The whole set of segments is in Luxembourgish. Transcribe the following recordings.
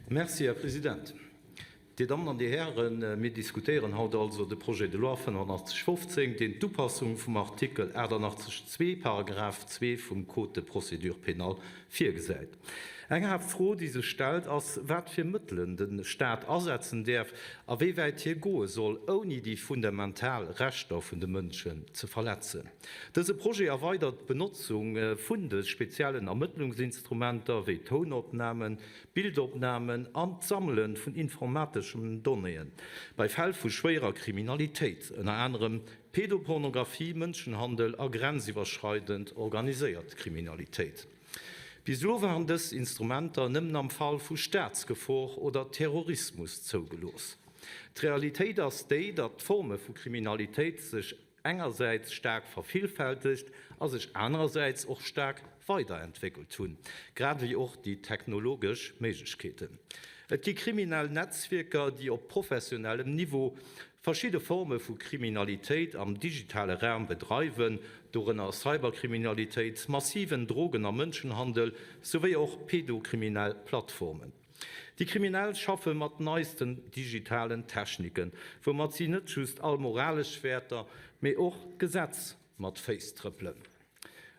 Merci, Här President. Dir Dammen an Dir Hären, mir diskutéieren haut also de Projet de loi 8515, deen d'Upassung vum Artikel 88 zwee, Paragraph 2 vum Code de procédure pénale virgesäit. Eng Haaptfro, déi sech stellt, ass, wat fir Mëttelen de Stat asetzen däerf a wéi wäit hie goe soll, ouni déi fundamental Rechter vun de Mënschen ze verletzen. Dëse Projet erweidert d'Benotzung vun de speziellen Ermëttlungsinstrumenter wéi Tounopnamen, Bildopnamen an d'Sammele vun informateschen Donnéeën bei Fäll vu schwéierer Kriminalitéit, ënner anerem Pedopornographie, Mënschenhandel a grenziwwerschreidend organiséiert Kriminalitéit. Bis elo waren dës Instrumenter nëmmen am Fall vu Staatsgefor oder Terrorismus zougelooss. D'Realitéit ass déi, datt d'Forme vu Kriminalitéit sech engersäits staark vervillfältegt a sech anerersäits och staark weiderentwéckelt hunn, grad ewéi och déi technologesch Méiglechkeeten. Et gi kriminell Netzwierker, déi op professionellem Niveau verschidde Forme vu Kriminalitéit am digitale Raum bedreiwen, dorënner Cyberkriminalitéit, massiven Drogen a Mënschenhandel souwéi och pedokriminell Plattformen. Déi Kriminell schaffe mat neisten digitalen Techniken, woumat si net just all moralesch Wäerter, mee och d'Gesetz mat Féiss trëppelen.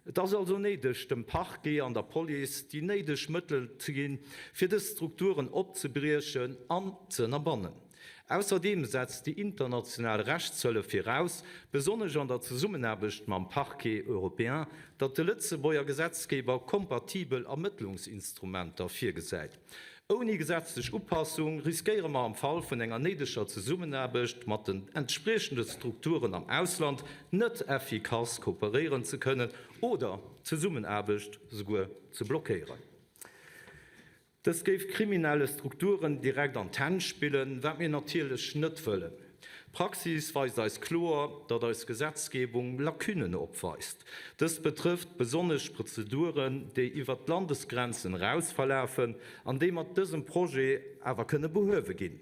Et ass also néideg, dem Parquet an der Police déi néideg Mëttel ze ginn, fir dës Strukturen opzebriechen an ze ënnerbannen. Ausserdeem setzt déi international Rechtshëllef viraus, besonnesch an der Zesummenaarbecht mam Parquet européen, datt de Lëtzebuerger Gesetzgeber kompatibel Ermëttlungsinstrumenter virgesäit. Ouni gesetzlech Upassung riskéiere mer am Fall vun enger néideger Zesummenaarbecht mat den entspriechende Strukturen am Ausland net effikass kooperéieren ze kënnen oder d'Zesummenaarbecht souguer ze blockéieren. Dëst géif kriminelle Strukturen direkt an d'Hänn spillen, wat mir natierlech net wëllen. D'Praxis weist eis kloer, datt eis Gesetzgebung Lacunnen opweist. Dëst betrëfft besonnesch Prozeduren, déi iwwert d'Landesgrenzen eraus verlafen an déi mat dësem Projet awer kënne behuewe ginn.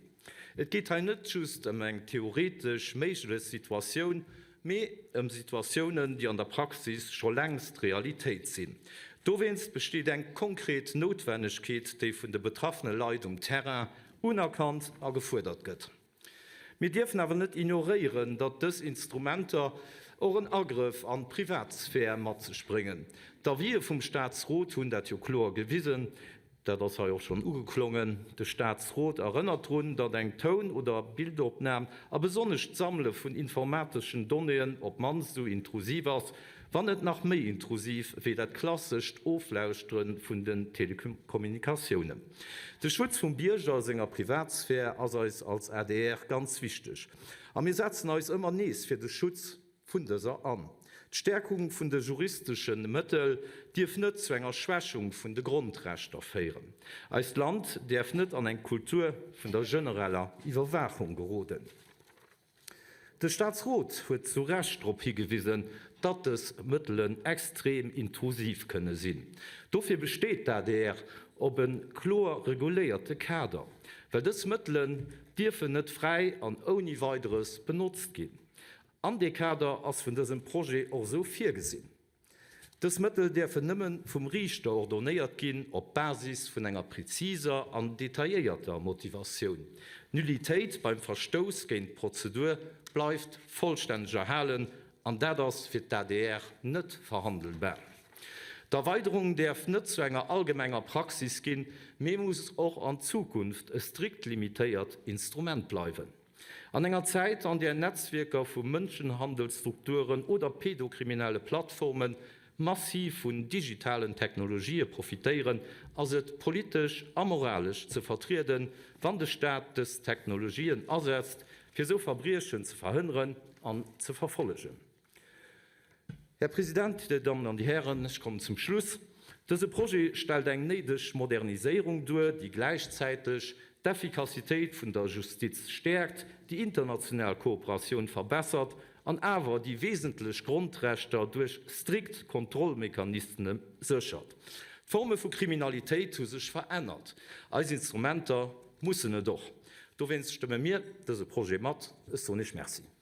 Et geet hei net just ëm eng theoretesch méiglech Situatioun, mee ëm Situatiounen, déi an der Praxis scho längst Realitéit sinn. Dowéinst besteet eng konkret Noutwennegkeet, déi vun de betraffene Leit um Terrain unerkannt a gefuerdert gëtt. Mir dierfen awer net ignoréieren, datt dës Instrumenter och en Agrëff an d'Privatsphär mat sech bréngen. D'Avisë vum Staatsrot hunn dat jo kloer gewisen. Dat ass hei och schonn ugeklongen. De Staatsrot erënnert drun, datt eng Toun oder Bildopnam a besonnesch d'Sammele vun informateschen Donnéeën op d'mannst esou intrusiv ass, wann net nach méi intrusiv, wéi dat klassescht Oflauschtere vun den Telekommunikatiounen. De Schutz vum Bierger senger Privatsphär ass eis als adr ganz wichteg a mir setzen eis ëmmer nees fir de Schutz vun dëser an. D'Stäerkung vun de juristesche Mëttel dierf net zu enger Schwächung vun de Grondrechter féieren. Eist Land däerf net an eng Kultur vun der genereller Iwwerwaachung geroden. De Staatsrot huet zu Recht drop higewisen, datt dës Mëttelen extrem intrusiv kënne sinn. Dofir besteet d'ADR op e kloer reguléierte Kader, well dës Mëttelen dierfen net fräi an ouni Weideres benotzt ginn. An dee Kader ass vun dësem Projet och esou virgesinn. Dës Mëttel däerfen nëmme vum Riichter ordonnéiert ginn op Basis vun enger preziser an detailléierter Motivatioun. D'Nullitéit beim Verstouss géint d'Prozedur bleift vollstänneg erhalen, an dat ass fir d'ADR net verhandelbar. D'Erweiderung däerf net zu enger allgemenger Praxis ginn, mee muss och an Zukunft e strikt limitéiert Instrument bleiwen. An enger Zäit, an där Netzwierker vu Mënschenhandelsstrukturen oder pedokriminelle Plattforme massiv vun digitalen Technologië profitéieren, ass et politesch a moralesch ze vertrieden, wann de Staat dës Technologien asetzt, fir esou Verbriechen ze verhënneren an ze verfollegen. Här President, Dir Dammen an Dir Hären, ech kommen zum Schluss. Dëse Projet stellt eng néideg Moderniséierung duer, déi gläichzäiteg d'Effikassitéit vun der Justiz stäerkt, déi international Kooperatioun verbessert an awer déi wesentlech Grondrechter duerch strikt Kontrollmechanisme séchert. D'Forme vu Kriminalitéit hu sech verännert, eis Instrumenter mussen et och. Dowéinst stëmme mir dëse Projet mat. Ech soen Iech Merci.